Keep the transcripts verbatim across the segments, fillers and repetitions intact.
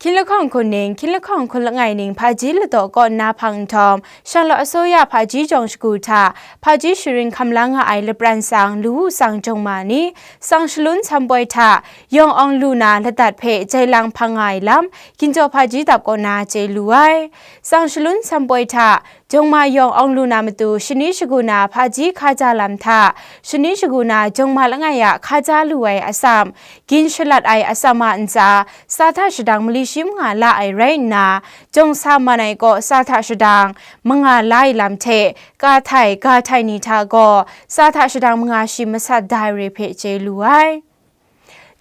Hkying lahkawng hkun ning, hkying lahkawng hkun langai ning hpaji ladaw kaw nna hpang nhtawm, Shanglawt Asoya hpaji jawng shagu hta hpaji sharin hkam la nga ai lapran tsang lu wu tsang jawng ma ni, tsang shalun samboi hta yawng awng lu na ladat hpe jai lang hpang nga ai lam, ginjaw hpaji dap kaw na chye lu ai. Tsang shalun samboi hta jawngma yawng awng lu na matu shani shagu na hpaji hkaja lam hta, shani shagu na jawngma langai a hkaja lu ai atsam, gin shalat ai atsam a ntsa, sa hta shadang mali shi manga la ai rai nna, jawng sa man ai kaw sa hta shadang manga la ai lam hte, ka htai, ga htai ni hta gaw sa hta shadang manga shi masat da ai re hpe chye lu ai.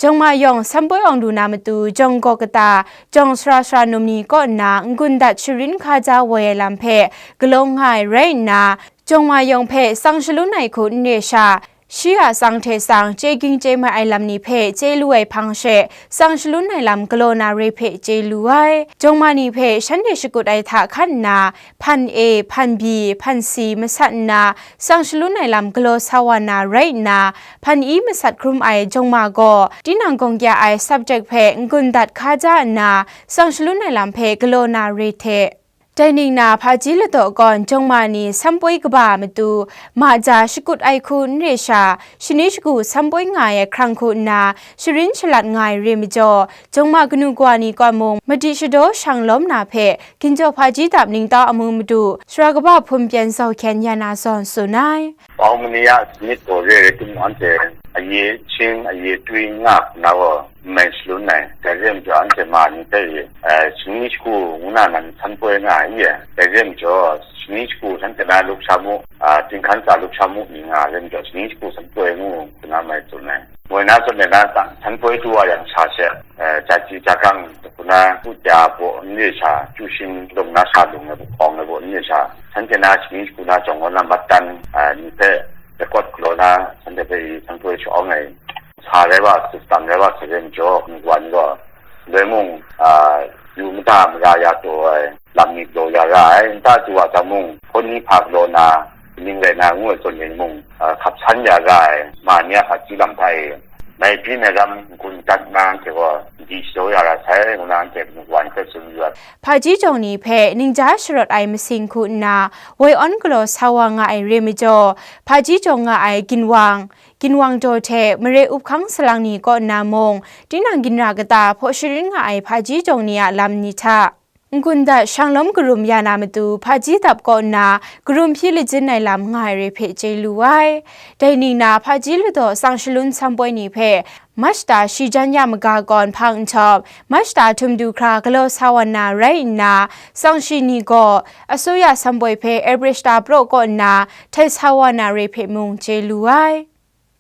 Jawngma yawng samboi awng lu na matu, jawng gaw kata, jawng sara sara num ni kaw nna n-gun dat sharin hkaja woi ai lam hpe galaw nga ai rai nna, jawngma yawng hpe tsang shalun ai hku n re sha, shi a tsang hte tsang chye ging chye mai ai lam ni hpe chye lu ai hpang she, tsang shalun ai lam galaw na re hpe chye lu ai. Jawngma ni hpe shanhte shakut ai hta hkan nna, hpan A, hpan B, hpan C masat nna, tsang shalun ai lam galaw sa wa na rai nna, hpan E masat hkrum ai jawngma gaw, tinang gawng kya ai subject hpe n-gun dat hkaja nna, tsang shalun ai lam hpe galaw na re hte. Dai ning na hpaji ladaw kawn jawngma ni samboi kaba a matu, ma ja shakut ai hku n re sha, shani shagu samboi nga ai hkrang hku nna, sharin shalat nga ai re majaw, jawngma kanu kawa ni kawn mung madi shadaw shang lawm na hpe, ginjaw hpaji dap ningtau amu madu, sara kaba hpun pyan zau hkyen ya na zawn tsun ai. Pawng mani ya sanit gaw re rai timung, anhte aye hkying, aye twi n nga hku na gaw n mai shalun ai. Dai re majaw, anhte ma ni hpe, eh, shani shagu ngu na nan san poi nga ai, dai re majaw, shani shagu shanhte na luk sha mu, ah, tinghkan tsa luk sha mu ni nga re majaw, shani shagu san poi ngu hku na mai tsun ai. Moi na zawn e na san poi du wa yang sha she, eh, ja ji ja gang hku na, u ja baw n re sha, chyu shing lung na sha lung ai baw, hkawng ai baw n re sha, shanhte na shani shagu na jawng gaw na mat dan, eh, ni hpe record galaw na, shanhte hpe i san poi sha-awng ai. Sa rai wa, system rai wa, sa re majaw, n-, wan gaw, ndai mung, ah, yu mada mara ya taw ai lam ni galaw ya ra ai, nta du wa ta mung, hkawn ni hpa galaw na, ning rai na ngu ai zawn ning mung, ah, hkap san ya ra ai, ma ni a hpaji lam hta e, mai byin ai lam n-gun dat na anhte gaw, n di shadaw ya ra sai, ngu na anhte mung wan hpe tsun yu ai. Hpaji jawng ni hpe ningja sharawt ai masing hku nna, woi awn galaw sa wa nga ai re majaw, hpaji jawng nga ai ginwang, ginwang daw hte mare up hkang salang ni kaw nna mung, tinang ginra kata hpaw sharin nga ai hpaji jawng ni a lam ni hta, n-gun dat shanglawm karum ya na matu, hpaji dap kaw nna karum hpyi lajin ai lam nga ai re hpe chye lu ai. Dai ning na hpaji ladaw tsang shalun samboi ni hpe, March ta shi jan ya maga kawn hpang nhtawm, March ta htum du hkra galaw sa wa na rai nna, tsang shi ni gaw, asoya samboi hpe April shata praw kaw nna, htai sa wa na re hpe mung chye lu ai.